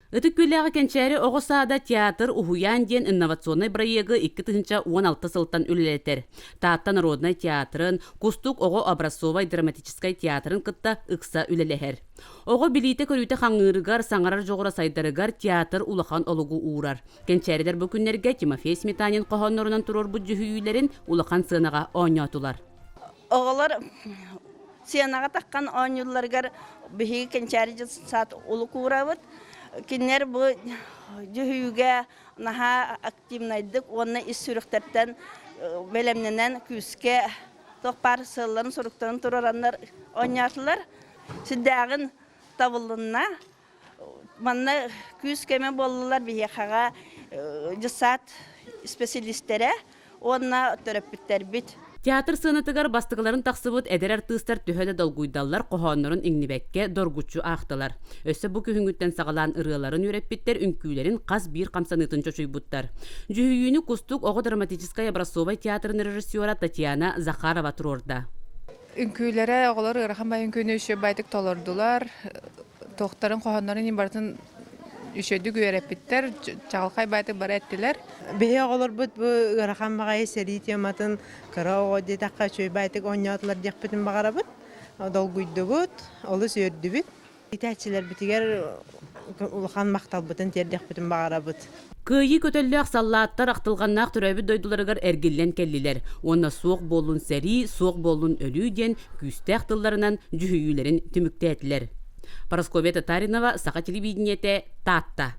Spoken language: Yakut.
Ытык Күөллээҕи Кэнчээри оҕо саада театр уһуйаан диэн инновационнай бырайыагы 2016 сылтан үлэлэтэр. Таатта народнай театрын, Кустук оҕо образцовай драматическай театрын кытта ыкса үлэлэһэр. Оҕо билиитэ-көрүүтэ хаҥыырыгар, саҥарар дьоҕура сайдарыгар театр улахан олугу уурар. Кэнчээрилэр бу күннэргэ Тимофей Сметанин хоһооннорунан туруорбут дьүһүйүүлэрин улахан сыанаҕа оонньоотулар. Оҕолор сыанаҕа таххан оонньуулларыгар биһиги Кэнчээри дьыссаат улукуурабыт. Кинилэр бу дьүһүйүүгэ наһаа активнайдык уонна ис сүрэхтэртэн бэлэмнэнэн күүскэ туох баар сыалларын-соруктарын туруораннар оонньоотулар. Сүрдээҕин табыллынна. Манна күүс-көмө буоллулар биһиэхэҕэ дьыссаат испэсэлиистэрэ уонна төрөппүттэрбит. Театр сыанатыгар бастакыларын тахсыбыт эдэр артыыстар төһө да долгуйдаллар, хоһооннорун иҥнибэккэ доргуччу аахтылар. Өссө бу күһүҥҥүттэн саҕалаан ырыаларын үөрэппиттэр, үҥкүүлэрин хас биир хамсаныытын чочуйбуттар. Дьүһүйүүнү Кустук оҕо драматическай образцовай театрын режиссера Татьяна Захарова туруорда. Үҥкүүлэрэ оҕолор ыарахан бай үҥкүүнү үчүгэй байтык толордулар. Туохтарын хоһооннорун иһин барытын үчүгэйдик үөрэппиттэр, чаҕылхай байтык бары эттилэр. Биһи оҕолорбут бу ыарахан баҕайы сэрии тематын кыра оҕо диэтэххэ үчүгэй байтык оонньоотулар диэхпитин баҕарабыт. Долгуйдубут, олус үөрдүбүт. Иитээччилэрбитигэр улахан махталбытын тиэрдиэхпитин баҕарабыт. Кыайыы көтөллөөх саллааттар ахтылҕаннаах төрөөбүт дойдуларыгар эргиллэн кэллилэр уонна суох буоллун сэрии, суох буоллун өлүү диэн күүстээх тылларынан дьүһүйүүлэрин түмүктээтилэр. Парасковья Татаринова, Саха телевидениетэ, Таатта.